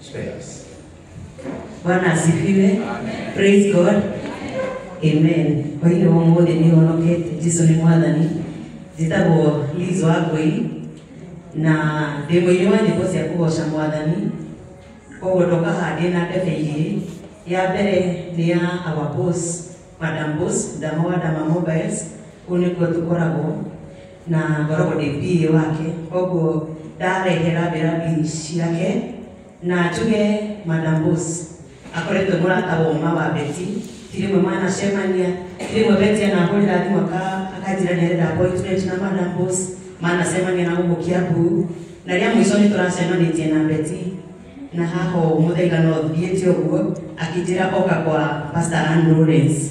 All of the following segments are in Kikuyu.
Spares. Bwana asifiwe. Praise God. Amen. Kwa hiyo umuthi ni honokete Jesu ni mwathani. Njĩtagwo Liz Wangũi na ndĩ mũini wa nyĩmbo cia kũgoca mwathani. Koguo ndoka haha ndĩna ndebe igĩrĩ. Ya mbere nĩ ya our boss, Madam Boss, Dama wa Dama Mobiles. Kũu nĩkuo tũkoragwo na ngoragwo ndĩ PA wake. Koguo ndarehera mbĩrambi ciake na njuge Madam Boss akoretwo mũrata woma wa Betty. Ti rĩmwe manacemania, ti rĩmwe Betty anahũrĩra thimũ akanjĩra nĩ arenda appointment na Madam Boss, manacemania na gũkũ Kiambu. Na rĩa mũico nĩ tũracemanĩtie na Betty na haha mũthaiga no thiĩte ũguo akĩnjĩra oka kwa Pastor Ann Lawrence.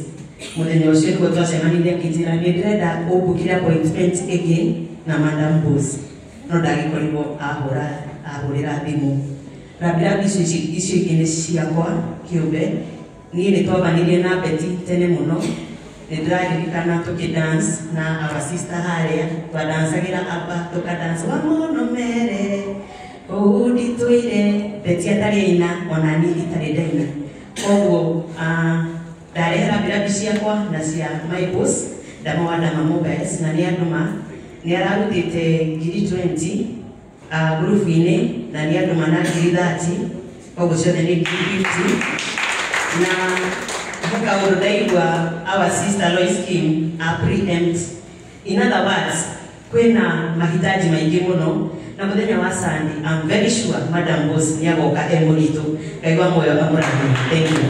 Mũthenya ũcio nĩguo twacemanirie akĩnjĩra nĩ ndĩrenda ũmbukĩre appointment ĩngĩ na Madam Boss, no ndagĩkorirwo ahũrĩra thimũ. Rambirambi icio ingĩ nĩ ciakwa kĩũmbe. Niĩ nĩ twambanirie na Betty tene mũno. Nĩ ndĩraririkana tũkĩ dance na our sister harĩa, twadancagĩra aba tũkadance wa mũno mere kũu nditũire. Betty atarĩ aina ona niĩ itarĩ ndaina. Koguo ndarehera rambirambi ciakwa na cia my boss Dama wa Dama Mobiles, na nĩ andũma nĩ ararutĩte ngiri 20 ngurubu-inĩ na nĩ andũma na ngiri 30, koguo ciothe nĩ ngiri 50. Na he kaũndũ ndaigua our sister Lois Kim a preempt. In other words, kwĩna mahitaji maingĩ mũno na mũthenya wa Sunday I'm very sure Madam Boss nĩ agoka e mũritũ. Ngai wa muoyo amũrathime. Thank you.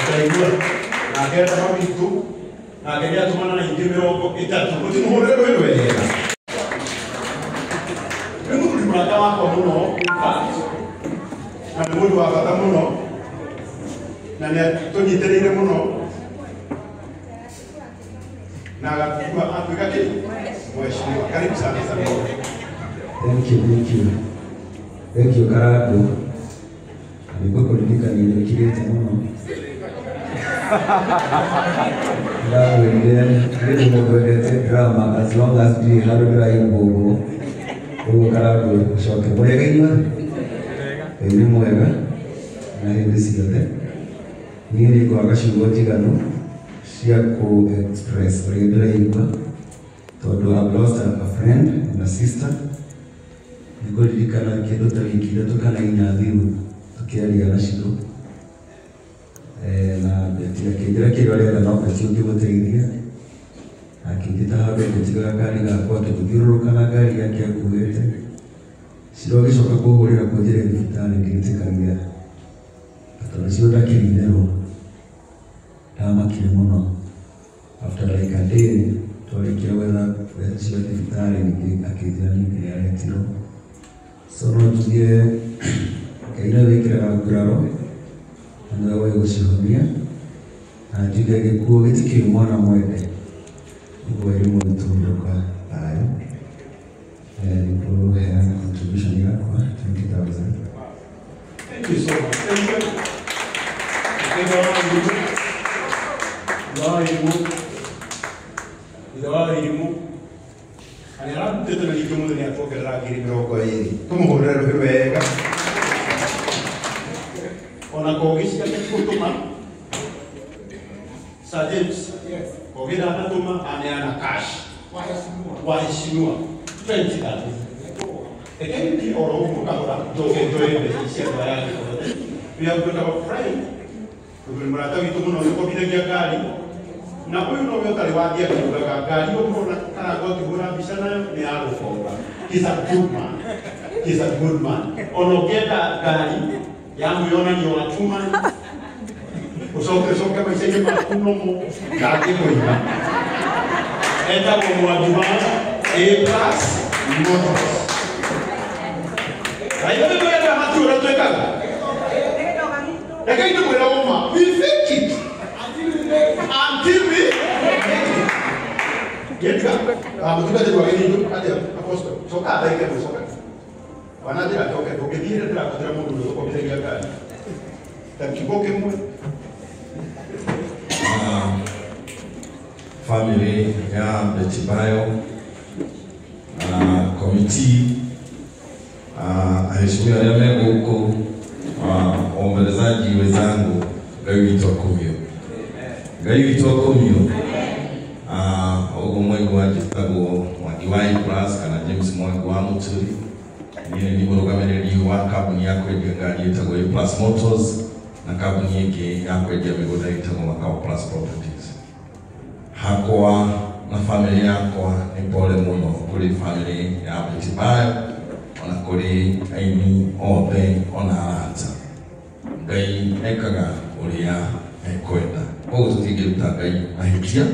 Ndaigua nake Dama witũ nake nĩ atũmana na ingĩ 30. Mũtimũhũrĩre rwĩ rwega. Nĩ mũthuri mũrata wakwa mũno, in fact, na nĩ mũndũ wa bata mũno na nĩ atũnyitĩrĩire mũno na agatua atuĩka kĩ mheshimiwa. Karibu sana sana. Thank you, thank you. Thank you Karabo. Nĩguo kũririkania nĩkirĩte mũno. Ndamwĩrire nĩ mũndũ wendete drama as long as ndirĩ handũ ndĩraigua ũguo. Ũguo Karabo ũcoke mũrĩega inyuothe? Ĩĩ nĩ mwega na hĩndĩ ciothe. Niĩ nĩ ngwaga ciugo njiganu cia kũ express ũrĩa ndĩraigua tondũ I've lost a friend and a sister. Nĩngũririkana kĩndũ ta wiki ithatũ kana inya thiru tũkĩaria na Shiro. Na Betty akĩnjĩra kĩndũ arenda no Betty ũngĩmũteithia. Akĩnjĩta handũ ngĩtiga gakari gakwa tũgĩthiũrũrũka na ngari yake akuĩte. Shiro agĩcoka kũhũrĩra kũnjĩra thibitarĩ ngĩtĩkania. Tondũ ũcio ndakĩrĩ itherũ. Ndamakire mũno. After like a day twarĩkia gwetha mbeca cia thibitarĩ ningĩ akĩnjĩra ningĩ nĩaretirwo. So no njuge Ngai nĩwe wĩkĩraga nguraro na nĩwe ũĩ gũcihonia. Na njuge gĩkuũ gĩtikĩrĩ mwana mwende. Ũguo ĩrĩ mũritũ hurũka thayũ. Nĩkũheana contribution yakwa 20,000. Thank you so much. Thank you. Ithe wa Irimũ. Ithe wa Irimũ. Ithe wa Irimũ. Na nĩ ararutĩte na ningĩ ũmũthĩ nĩ atuongerera ngiri 20. Tũmũhũrĩre rũhĩ wega. Ona kogi ciake gũtũma. Sir James. Yes. Kogi ndanatũma aneana cash. Waheshimiwa. Waheshimiwa. 20,000. Rekei thiĩ oro ũguo kahora njoke njoe mbeca ici andũ aya angĩ othe. We have got our friend, mũthuri mũrata witũ mũno nĩũkombithagia ngari. Na ũyũ nowe ũtarĩ wathiĩ akiugaga ngari ũkona Karangũ akĩhũra mbica nayo nĩ ya gũkomba. He's a good man. He's a good man. Ona ũngĩenda ngari ya mwĩonanio wa chuma ũcoke ũcoke maica-inĩ maku nomo ndangĩkũiga. Etagwo Mwangi wa A plus Motors. Na ithuĩ twenda matu ũrĩa twĩkaga. Rekei ndĩmwĩre ũma, we fake it until we make it. Gĩtiga, mũtungatĩri wa gĩthitũ, atĩa, Apostle, coka thaa ikĩ coka. Wananjĩra njoke, ndũngĩthiĩ ndĩrakũthĩra mũndũ ũrĩa ũkombithagia ngari. Ta kiugo kĩmwe. Family ya Betty Bayo, committee, aheshimiwa arĩa me gũkũ, Wenzangu, Ngai witũ akumio. Ngai witũ akumio. Ũguo mwaigua njĩtagwo Mwangi wa A Plus kana James Mwangi wa Muturi. Niĩ nĩ mũrũgamĩrĩri wa kambuni ya kwendia ngari ĩtagwo A Plus Motors na kambuni ĩngĩ ya kwendia mĩgũnda ĩtagwo Makao Plus Properties. Hakwa na family yakwa nĩ pole mũno kũrĩ family ya Betibayo ona kũrĩ aini othe ona arata. Ngai ekaga ũrĩa ekwenda. Koguo tũtingĩruta Ngai mahĩtia.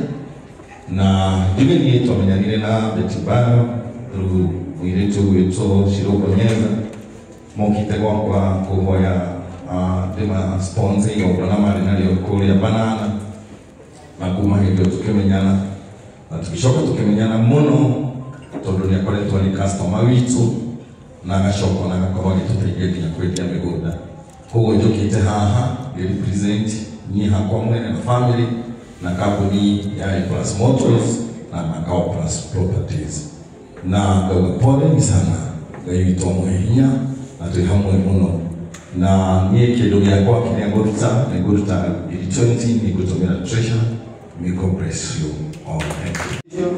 Na njuge niĩ twamenyanire na Betibayo through mũirĩtu ũgwĩtwo Shiroko Nyeza mokĩte gwakwa kũhoya ndĩma sponsor igongona marĩ narĩo kũrĩa Banana, na kuma hĩndĩ ĩyo tũkĩmenyana na tũgĩcoka tũkĩmenyana mũno tondũ nĩ akoretwo arĩ customer witũ na agacoka na agakorwo agĩtũteithia nginya kwendia mĩgũnda. Koguo njũkĩte haha ngĩ represent niĩ hakwa mwene na family na kambuni ya A Plus Motors na Makao Plus Properties. Na ngauga pole sana, Ngai witũ amũhe hinya na twĩ hamwe mũno. Na niĩ kĩndũ gĩakwa kĩrĩa ngũruta nĩ ngũruta 20 nĩ ngũtũmĩra treasure. May God bless you all. Thank you.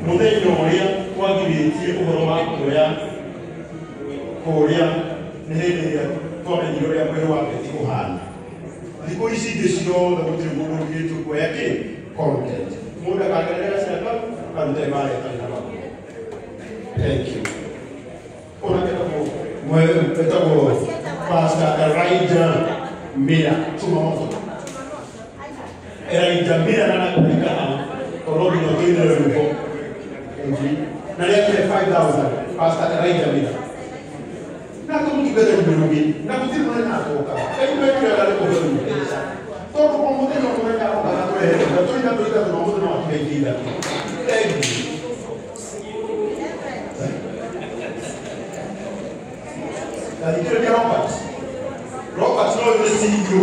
Mũthenya ũrĩa twagirĩtie ũhoro wa kuoya kũrĩa nĩ hĩndĩ ĩrĩa twamenyire ũrĩa mwĩrĩ wa Beti ũhana. Thikũ ici ingĩ ciothe gũtirĩ mũndũ ũgirĩtio kuoya kĩ content. Mũndũ akagerera ciaka arute mara ĩtarĩ na bata. Thank you. Ona etagwo Pastor Elijah Mira Chumamoto. Elijah Mira na nakuika tondũ nginya tũinĩre rwĩmbo. Na rĩakire 5,000 Pastor Elijah Mira. Na tũmũtungate rũmbi na gũtirĩ mũthenya atokaga. Kaingĩ wekĩraga nĩ kũheo mbeca. Tondũ o mũthenya o mũthenya arokaga tũrehe tũina tũina tũna mũthenya wa tũhe ithatũ. Thank you. Nathikĩrĩria Robert. Robert no nĩ CEO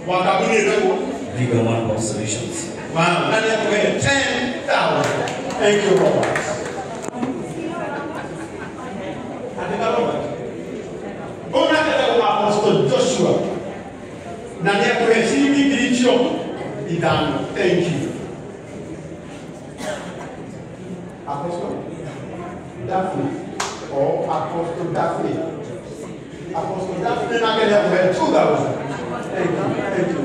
wa kambuni ĩtagwo Legal One Box Solutions. Wow, na nĩ akũhe 10,000. Thank you, Robert. Andĩka Robert. Ũyũ nake etagwo Apostle Joshua. Na nĩ akũhe ciringi ngiri icio ithano. Thank you. Apostle Daphne or Apostle Daphne. Apostle Daphne nake nĩ akũhe 2,000. Thank you. Thank you.